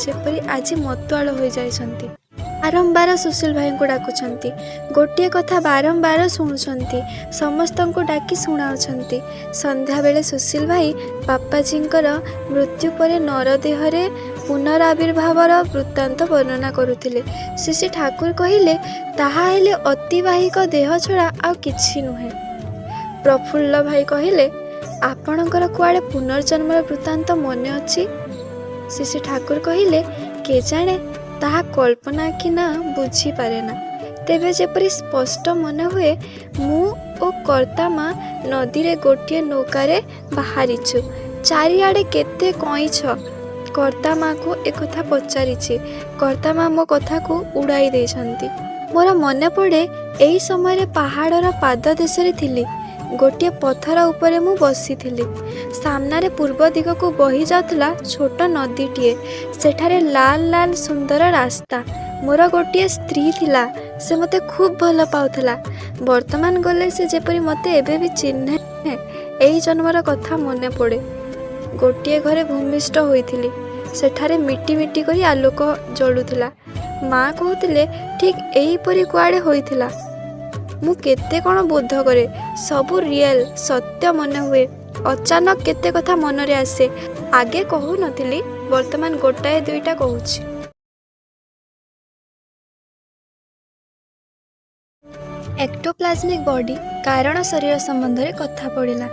ଯେପରି ଆଜି ମତୁଆଳ ହୋଇଯାଇଛନ୍ତି। ବାରମ୍ବାର ସୁଶୀଲ ଭାଇଙ୍କୁ ଡାକୁଛନ୍ତି। ଗୋଟିଏ କଥା ବାରମ୍ବାର ଶୁଣୁଛନ୍ତି। ସମସ୍ତଙ୍କୁ ଡାକି ଶୁଣାଉଛନ୍ତି। ସନ୍ଧ୍ୟାବେଳେ ସୁଶୀଲ ଭାଇ ବାବାଜୀଙ୍କର ମୃତ୍ୟୁ ପରେ ନରଦେହରେ ପୁନରାବିର୍ଭାବର ବୃତ୍ତାନ୍ତ ବର୍ଣ୍ଣନା କରୁଥିଲେ। ଶ୍ରୀ ଶ୍ରୀ ଠାକୁର କହିଲେ, ତାହାହେଲେ ଅତିବାହିକ ଦେହ ଛଡ଼ା ଆଉ କିଛି ନୁହେଁ। ପ୍ରଫୁଲ୍ଲ ଭାଇ କହିଲେ, ଆପଣଙ୍କର କୁଆଡ଼େ ପୁନର୍ଜନ୍ମର ବୃତ୍ତାନ୍ତ ମନେ ଅଛି? ଶ୍ରୀ ଶ୍ରୀ ଠାକୁର କହିଲେ, କେଜାଣେ ତାହା କଳ୍ପନା କି ନା ବୁଝିପାରେନା। ତେବେ ଯେପରି ସ୍ପଷ୍ଟ ମନେହୁଏ, ମୁଁ ଓ କର୍ତ୍ତାମା ନଦୀରେ ଗୋଟିଏ ନୌକାରେ ବାହାରିଛୁ। ଚାରିଆଡ଼େ କେତେ କଇଁଛ। କର୍ତ୍ତାମାକୁ ଏକଥା ପଚାରିଛି। କର୍ତ୍ତାମା ମୋ କଥାକୁ ଉଡ଼ାଇ ଦେଇଛନ୍ତି। ମୋର ମନେପଡ଼େ, ଏହି ସମୟରେ ପାହାଡ଼ର ପାଦଦେଶରେ ଥିଲି। ଗୋଟିଏ ପଥର ଉପରେ ମୁଁ ବସିଥିଲି। ସାମ୍ନାରେ ପୂର୍ବ ଦିଗକୁ ବହି ଯାଉଥିଲା ଛୋଟ ନଦୀଟିଏ। ସେଠାରେ ଲାଲ ଲାଲ ସୁନ୍ଦର ରାସ୍ତା। ମୋର ଗୋଟିଏ ସ୍ତ୍ରୀ ଥିଲା। ସେ ମୋତେ ଖୁବ୍ ଭଲ ପାଉଥିଲା। ବର୍ତ୍ତମାନ ଗଲେ ସେ ଯେପରି ମୋତେ ଏବେ ବି ଚିହ୍ନେ। ଏଇ ଜନ୍ମର କଥା ମନେପଡ଼େ। ଗୋଟିଏ ଘରେ ଭୂମିଷ୍ଠ ହୋଇଥିଲି। ସେଠାରେ ମିଟି ମିଟି କରି ଆଲୋକ ଜଳୁଥିଲା। ମା କହୁଥିଲେ, ଠିକ୍ ଏହିପରି କୁଆଡ଼େ ହୋଇଥିଲା। ମୁଁ କେତେ କ'ଣ ବୋଧ କରେ। ସବୁ ରିଏଲ୍, ସତ୍ୟ ମନେହୁଏ। ଅଚାନକ କେତେ କଥା ମନରେ ଆସେ। ଆଗେ କହୁନଥିଲି, ବର୍ତ୍ତମାନ ଗୋଟାଏ ଦୁଇଟା କହୁଛି। ଏକ୍ଟୋପ୍ଲାଜମିକ୍ ବଡି, କାରଣ ଶରୀର ସମ୍ବନ୍ଧରେ କଥା ପଡ଼ିଲା।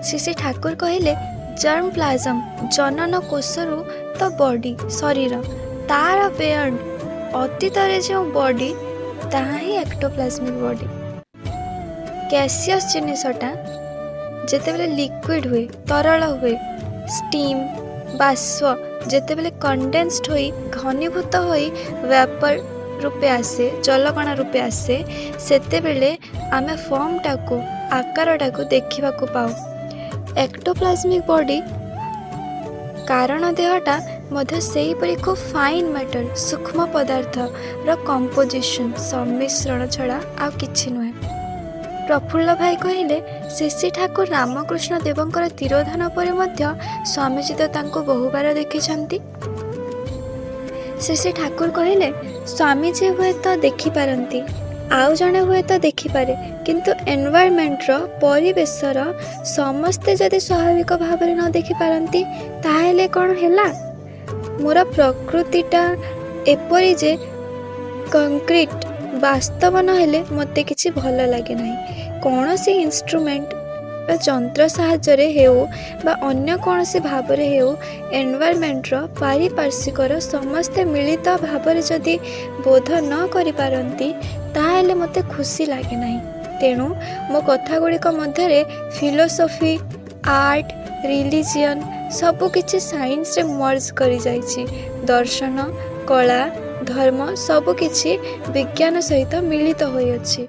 ଶ୍ରୀ ଶ୍ରୀ ଠାକୁର କହିଲେ, ଜର୍ମ ପ୍ଲାଜମ୍, ଜନନ କୋଷରୁ ତ ବଡି, ଶରୀର। ତା'ର ବେୟଣ୍ଡ, ଅତୀତରେ ଯେଉଁ ବଡି, ତାହା ହିଁ ଏକ୍ଟୋପ୍ଲାଜମିକ୍ ବଡି। ଗ୍ୟାସିୟସ୍ ଜିନିଷଟା ଯେତେବେଳେ ଲିକ୍ୱିଡ଼ ହୁଏ, ତରଳ ହୁଏ, ଷ୍ଟିମ୍, ବାଷ୍ପ ଯେତେବେଳେ କଣ୍ଡେନ୍ସଡ ହୋଇ, ଘନୀଭୂତ ହୋଇ ଭ୍ୟାପର ରୂପେ ଆସେ, ଜଲକଣା ରୂପେ ଆସେ, ସେତେବେଳେ ଆମେ ଫର୍ମଟାକୁ, ଆକାରଟାକୁ ଦେଖିବାକୁ ପାଉ। ଏକ୍ଟୋପ୍ଲାଜମିକ୍ ବଡି, କାରଣ ଦେହଟା ମଧ୍ୟ ସେହିପରି ଖୁବ୍ ଫାଇନ୍ ମ୍ୟାଟର, ସୂକ୍ଷ୍ମ ପଦାର୍ଥର କମ୍ପୋଜିସନ୍, ସମ୍ମିଶ୍ରଣ ଛଡ଼ା ଆଉ କିଛି ନୁହେଁ। ପ୍ରଫୁଲ୍ଲ ଭାଇ କହିଲେ, ଶ୍ରୀ ଶ୍ରୀ ଠାକୁର ରାମକୃଷ୍ଣ ଦେବଙ୍କର ତିରୋଧାନ ପରେ ମଧ୍ୟ ସ୍ୱାମୀଜୀ ତ ତାଙ୍କୁ ବହୁବାର ଦେଖିଛନ୍ତି। ଶ୍ରୀ ଶ୍ରୀ ଠାକୁର କହିଲେ, ସ୍ୱାମୀଜୀ ହୁଏତ ଦେଖିପାରନ୍ତି, ଆଉ ଜଣେ ହୁଏତ ଦେଖିପାରେ, କିନ୍ତୁ ଏନଭାୟରମେଣ୍ଟର, ପରିବେଶର ସମସ୍ତେ ଯଦି ସ୍ୱାଭାବିକ ଭାବରେ ନ ଦେଖିପାରନ୍ତି, ତାହାହେଲେ କ'ଣ ହେଲା? ମୋର ପ୍ରକୃତିଟା ଏପରି ଯେ କଂକ୍ରିଟ, ବାସ୍ତବ ନହେଲେ ମୋତେ କିଛି ଭଲ ଲାଗେ ନାହିଁ। କୌଣସି ଇନଷ୍ଟ୍ରୁମେଣ୍ଟ ବା ଯନ୍ତ୍ର ସାହାଯ୍ୟରେ ହେଉ ବା ଅନ୍ୟ କୌଣସି ଭାବରେ ହେଉ, ଏନଭାୟରମେଣ୍ଟର, ପାରିପାର୍ଶ୍ୱିକର ସମସ୍ତେ ମିଳିତ ଭାବରେ ଯଦି ବୋଧ ନ କରିପାରନ୍ତି, ତାହାହେଲେ ମୋତେ ଖୁସି ଲାଗେ ନାହିଁ। ତେଣୁ ମୋ କଥାଗୁଡ଼ିକ ମଧ୍ୟରେ ଫିଲୋସଫି, ଆର୍ଟ, ରିଲିଜିଅନ୍ ସବୁକିଛି ସାଇନ୍ସରେ ମର୍ଜ କରିଯାଇଛି। ଦର୍ଶନ, କଳା, ଧର୍ମ ସବୁକିଛି ବିଜ୍ଞାନ ସହିତ ମିଳିତ ହୋଇଅଛି।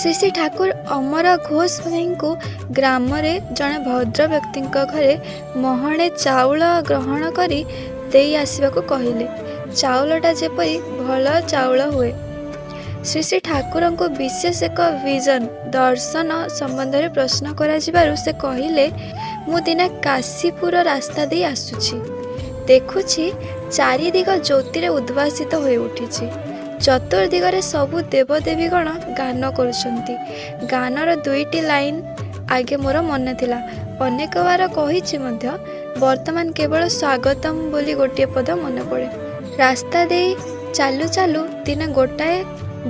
ଶ୍ରୀ ଶ୍ରୀ ଠାକୁର ଅମର ଘୋଷ ଭାଇଙ୍କୁ ଗ୍ରାମରେ ଜଣେ ଭଦ୍ରବ୍ୟକ୍ତିଙ୍କ ଘରେ ମହଣେ ଚାଉଳ ଗ୍ରହଣ କରି ଦେଇ ଆସିବାକୁ କହିଲେ। ଚାଉଳଟା ଯେପରି ଭଲ ଚାଉଳ ହୁଏ। ଶ୍ରୀ ଶ୍ରୀ ଠାକୁରଙ୍କୁ ବିଶେଷ ଏକ ଭିଜନ୍, ଦର୍ଶନ ସମ୍ବନ୍ଧରେ ପ୍ରଶ୍ନ କରାଯିବାରୁ ସେ କହିଲେ, ମୁଁ ଦିନେ କାଶୀପୁର ରାସ୍ତା ଦେଇ ଆସୁଛି। ଦେଖୁଛି, ଚାରିଦିଗ ଜ୍ୟୋତିରେ ଉଦ୍ଭାସିତ ହୋଇଉଠିଛି। ଚତୁର୍ଦିଗରେ ସବୁ ଦେବଦେବୀଗଣ ଗାନ କରୁଛନ୍ତି। ଗାନର ଦୁଇଟି ଲାଇନ୍ ଆଗେ ମୋର ମନେ ଥିଲା। ଅନେକବାର କହିଛି ମଧ୍ୟ। ବର୍ତ୍ତମାନ କେବଳ ସ୍ୱାଗତମ୍ ବୋଲି ଗୋଟିଏ ପଦ ମନେପଡ଼େ। ରାସ୍ତା ଦେଇ ଚାଲୁ ଚାଲୁ ଦିନେ ଗୋଟାଏ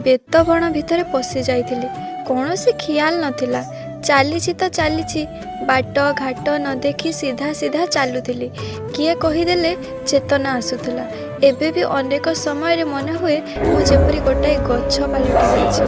ବେତବଣ ଭିତରେ ପଶି ଯାଇଥିଲି। କୌଣସି ଖିଆଲ ନଥିଲା। ଚାଲିଛି ତ ଚାଲିଛି। ବାଟ ଘାଟ ନ ଦେଖି ସିଧା ସିଧା ଚାଲୁଥିଲି। କିଏ କହିଦେଲେ ଚେତନା ଆସୁଥିଲା। ଏବେ ବି ଅନେକ ସମୟରେ ମନେହୁଏ, ମୁଁ ଯେପରି ଗୋଟାଏ ଗଛ ପାଲଟି ଯାଇଛି।